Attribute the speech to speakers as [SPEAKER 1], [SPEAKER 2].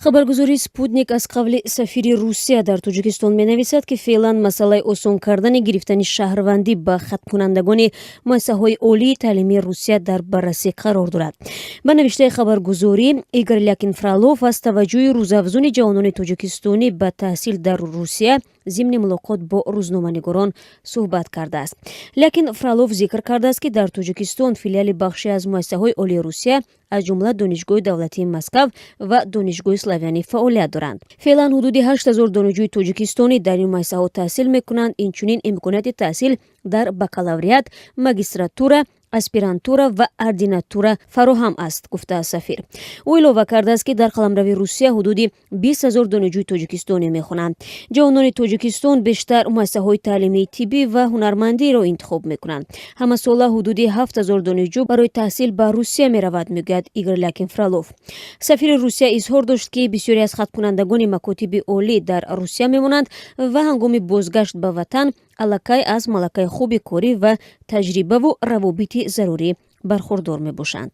[SPEAKER 1] Хабаргузории «Спутник» аз қавли сафири Русия дар Тоҷикистон менависад, ки феълан масъалаи осон кардани гирифтани шаҳрвандӣ ба хатмкунандагони муассисаҳои олии таълимии Русия дар баррасӣ қарор дорад. Ба навиштаи хабаргузорӣ, Игор Лякин Фролов аз таваҷҷӯҳи рӯзафзуни ҷавонони тоҷикистонӣ ба таҳсил дар Русия зимни мулоқот бо рӯзноманигорон суҳбат кардааст. Лякин Фролов зикр кардааст, ки дар Тоҷикистон филиали бахше аз муассисаҳои олии Русия, аз ҷумла Донишгоҳи давлатии Москав ва Донишгоҳи Славянӣ фаъолият доранд. Феълан ҳудуди 8000 донишҷӯи тоҷикистонӣ дар ин муассисаҳо таҳсил мекунанд. Инчунин имконияти таҳсил дар бакалавриат, магистратура, аспирантура ва ординатура фароҳам аст, гуфтааст сафир. Ӯ илова кардааст, ки дар қаламрави Русия ҳудуди 20 000 донишҷӯи тоҷикистонӣ мехонанд. Ҷавонони Тоҷикистон бештар муассисаҳои таълимии тиббӣ ва ҳунармандиро интихоб мекунанд. Ҳамасола ҳудуди 7000 донишҷӯ барои таҳсил ба Русия меравад, мегӯяд Игор Лякин Фролов. Сафири Русия изҳор дошт, ки бисёре аз хатмкунандагони макотиби олӣ дар Русия мемонанд ва ҳангоми бозгашт ба ватан аллакай аз малакаи хуби корӣ ва таҷрибаву равобити зарурӣ бархурдор мебошанд.